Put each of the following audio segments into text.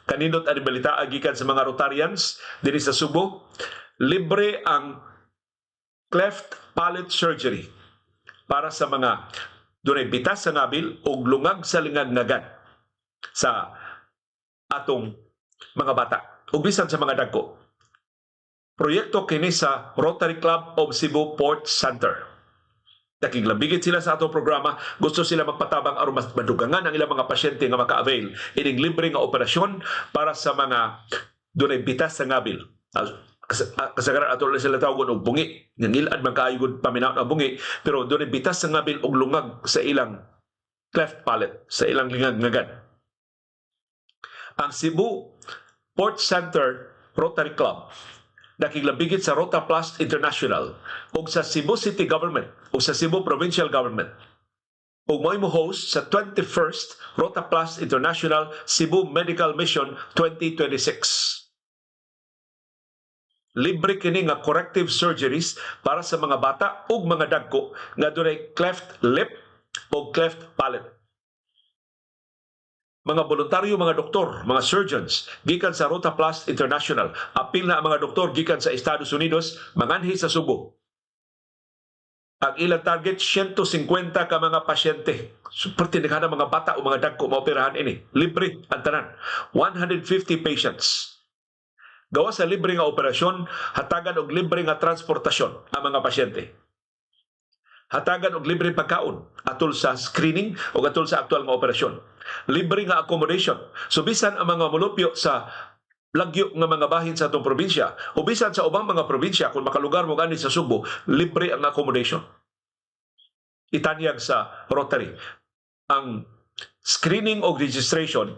Kanindot ang balita gikan sa mga Rotarians dinhi sa Subo. Libre ang cleft palate surgery para sa mga dunay bitas sa ngabil o lungag sa lingag-ngagan sa atong mga bata ug bisan sa mga dagko. Proyekto kini sa Rotary Club of Cebu Port Center. Nakiglabigit sila sa atong programa, gusto sila magpatabang aron mas madugangan ang ilang mga pasyente nga maka-avail ining libre nga operasyon para sa mga dunay bitas sa ngabil. Kasagaran ato lang sila tawgon og bungi. Nga ngilad man kaayo gud paminaw ang bungi, pero dunay bitas sa ngabil og lungag sa ilang cleft palate, sa ilang lingag-ngagan. Ang Cebu Port Center Rotary Club nakiglabigit sa Rotaplast International ug sa Cebu City Government ug sa Cebu Provincial Government ug mo'y mo host sa 21st Rotaplast International Cebu Medical Mission 2026. Libre kini nga corrective surgeries para sa mga bata ug mga dagko nga dunay cleft lip o cleft palate. Mga voluntaryo, mga doktor, mga surgeons gikan sa Rotaplast International. Apil na ang mga doktor gikan sa Estados Unidos manganhi sa Subo. Ang ilang target, 150 ka mga pasyente. So, pertindihan mga bata o mga dagko maoperahan ini. Libre ang tanan. 150 patients. Gawa sa libre nga operasyon, hatagan og libre nga transportasyon ang mga pasyente. Hatagan og libre pagkaon atol sa screening o atol sa aktual nga operasyon. Libre nga accommodation. So bisan ang mga mulupyo sa lagyo nga mga bahin sa atong probinsya o bisan sa ubang mga probinsya, kung makalugar mo gani sa Subo, libre ang accommodation. Itanyag sa Rotary. Ang screening o registration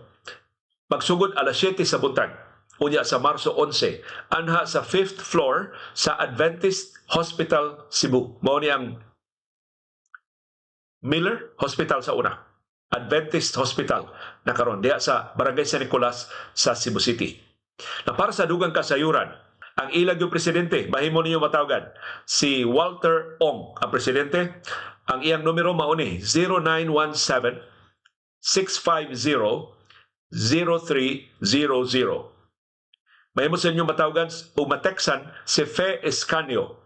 magsugod alas 7 sa buntag unya sa Marso 11 anha sa 5th floor sa Adventist Hospital Cebu. Mao ni ang Miller Hospital sa una. Adventist Hospital na karon diha sa Barangay San Nicolas sa Cebu City. Na para sa dugang kasayuran, ang ilang yung presidente, mahimo ninyo matawagan, si Walter Ong ang presidente. Ang iyang numero mao ni 0917 650 0300. Mahimo sa inyo matawagan o mateksan si Fe Escanio,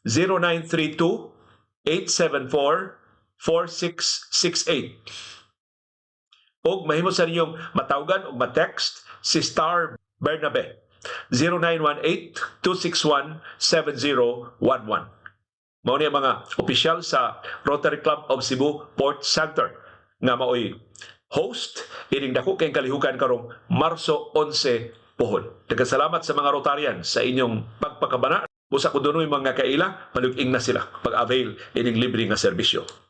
0932 874 4668. Og mahimo sa inyong matawagan o matext si Star Bernabe, 0918-261-7011. Mao ni ang mga opisyal sa Rotary Club of Cebu Port Center nga maoy host ining dako kay kalihukan karong Marso 11 pohon. Nagkasalamat sa mga Rotarian sa inyong pagpakabana. Busa kung dunay mga kaila, malug na sila pag-avail ining libre nga serbisyo.